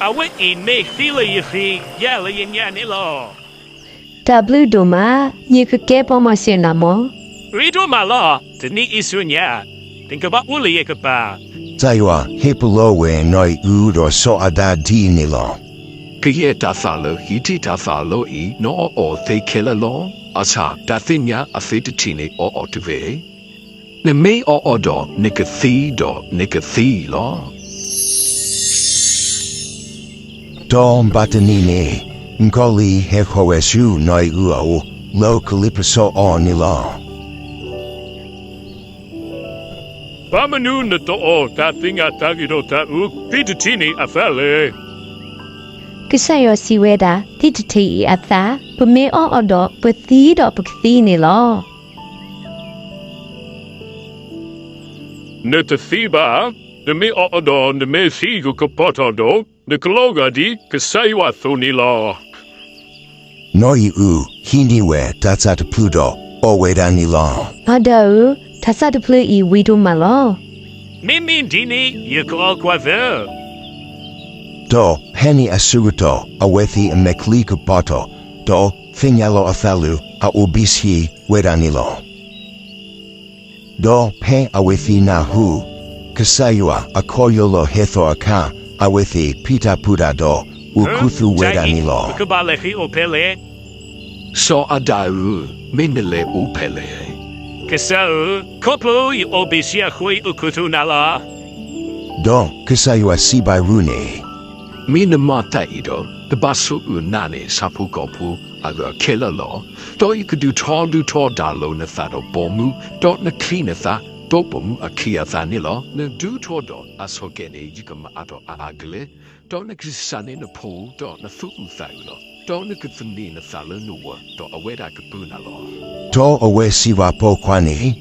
အဝဲအံၤမ့ၢ်သံလၢယဃံ, ယၢ်လၢယညၣ်န့ၣ်လီၤ. တၢ်ဘျုးဒိၣ်မး, ယကကဲပှၤမၤစၢၤနၤမး. ဂ့ၤဒိၣ်မးလီၤ. တနံၤအံၤဆူညါ, နကဘၣ်အိၣ်လၢယကပၤ. ကစၢ်ယွၤဟ့ၣ်ပလီၢ်ဝဲနီၢ်အံၣ်အုဒီးစီၤအၤဒၣ်ဒ်အံၤန့ၣ်လီၤ. ကယဲၢ်တၢ်သးလၢဟံၣ်ထံးတၢ်သးလီအံၤ နအီၣ်အီၤသ့ခဲလၢာ်လီၤ. အဆၣ်, တၢ်သ့ၣ်ညါအသ့ၣ်တထံးန့ၣ်အီၣ်အီၤတဂ့ၤ. နမ့ၢ်အီၣ်အီၤဒီး နကသံဒီးနကသံလီၤ. ဒီးဘၣ်တနံၤန့ၣ်, မုၣ်ကီၤလံၢ်ဟဲဃီၤဝဲဆူနီၢ်အံၣ်အုအအိၣ် လၢကလံၤပစီအီၤန့ၣ်လီၤ. ဘၣ်မနုၤနတအီၣ်တၢ်သ့ၣ်ညါတၢ်ဂ့ၤဒီးတၢ်အုၣ်သ့ၣ်တထံးန့ၣ်အသးလဲၣ်. ကစၢ်ယွၤစံးဝဲဒၣ်, သ့ၣ်တထံးအံၤအသး, ပမ့ၢ်အီၣ်အီၤဒီး ပသံဒီးပကသံန့ၣ်လီၤ. နတသံဘၣ်. နမ့ၢ်အီၣ်အီၤဒီး နမဲာ်သံကကပီၤထီၣ်ဒီး နကလီၤဂာ်ဒ်ကစၢ်ယွၤအသိးန့ၣ်လီၤ. နီၢ်အံၣ်အုဟံးန့ၢ်ဝဲတၢ်စၢ်တဖျၢၣ်ဒီးအီၣ်ဝဲဒၣ်န့ၣ်လီၤ. အၤဒၣ်ဧၢ, တၢ်စၢ်တဖျၢၣ်အံၤဝံၤဒိၣ်မးလီၤ. မ့မ့ၢ်ဒ်န့ၣ် ယကအီၣ်ကွၢ်သၢ. ဒီးဖဲန့ၣ်အဆၢကတီၢ် အဝဲသ့ၣ်အမဲာ်ချံကပီၤထီၣ်, ဒီးသ့ၣ်ညါလီၤအသးလၢအအိၣ်ဘ့ၣ်ဆ့ဝဲဒၣ်န့ၣ်လီၤ. ဒီးဖဲအဝဲသ့ၣ်နၢ်ဟူ ကစၢ်ယွၤအခီၣ်ယီၢ်လီၤဟဲသီအခါ, အဝဲသ့ၣ်ဖံးတၢ်ပူၤတၢ်ဒီး အိၣ်ခူသူၣ်ဝဲဒၣ်န့ၣ်လီၤ. ပကဘၣ်လဲၤဃ့ၢ်အိၣ်ဖဲလဲၣ်. စီၤအၤဒၣ်ဧၢ, မ့ၢ်နလဲၤအိၣ်ဖဲလဲၣ်. ကစၢ်ဧၢ, ခီဖျိယအိၣ်ဘ့ၣ်ဆ့အဃိ ယအိၣ်ခူသူၣ်နၤလီၤ. ဒီးကစၢ်ယွၤစံးဘၣ်အုန့ၣ်, မ့ၢ်နမၤတၢ်အံၤဒီး တဘၣ်ဆိၣ်အုၣ်နၤန့ၣ် ဆၣ်ဖိကီၢ်ဖိအဂီၢ်ခဲလၢာ်လီၤ. ဒီးယကဒုးထီဒုးထီဒါလိာ်နသးဒီးပိာ်မုၣ်, ဒီးနချံနသၣ်, ဒီးပိာ်မုၣ်အခ့အသးန့ၣ်လီၤ. နဒုးထီဒီးအဆိကဲန့ၣ် ယကမၤအါထီၣ်အါအါကလဲာ်, ဒီးနကဆှၢန့ၢ်နဖိ ဒီးနသူၣ်အုးသးအုးလီၤ. ဒီးနကသန့ၤနသးလၢနဝၤ, ဒီးအဝဲဒၣ်ကပုာ်နၤလီၤ. ဒီးအဝဲစံးဘၣ်ပိာ်ခွါန့ၣ်,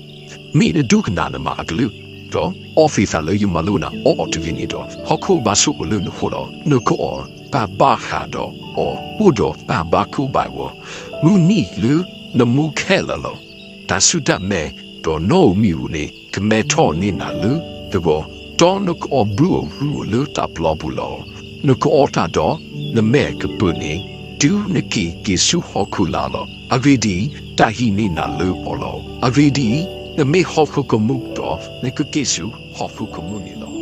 မ့ၢ်နဒိကနၣ်နမါအကလုၢ်, ဒီးအီသံးသးလၢယမၤလိနၤအီၣ်အီၤတဂ့ၤန့ၣ်ဒီး, ဟီၣ်ခိၣ်ဘၣ်ဆိၣ်ဂ့ၤလၢနဃိလီၤ. နကအီၣ်တၢ်ဘၣ်ဃးဒီးအီၤ, အိၣ်ဒီးတၢ်ဘၣ်ကိၢ်ဘၣ်ဂီၤ, မုၢ်နံၤလၢနမူခဲလၢာ်လီၤ. တၢ်ဆူၣ်တၢ်မဲာ်, ဒီးနီၣ်ဧိၤမံၤဧိၤန့ၣ် ကမဲထီၣ်န့ၢ်နၤလၢသဝီ, ဒီးနကအီၣ်ဘုဧိၤဟုဧိၤလၢတၢ်ပျီပူၤလီၤ. နကအီၣ်တၢ်ဒီး နမဲာ်ကပၢၤန့ၣ်, တုၤနက့ၤက့ၤဆူဟီၣ်ခိၣ်လာ်လီၤ. အဂ့ၢ်ဒ်အံၤ, တၢ်ဟံးန့ၢ်နၤလၢအီၤလီၤ. အဂ့ၢ်ဒ်အံၤ, နမ့ၢ်ဟီၣ်ခိၣ်ကမူၣ်ဒီး နကက့ၤဆူဟီၣ်ခိၣ်ကမူၣ်န့ၣ်လီၤ.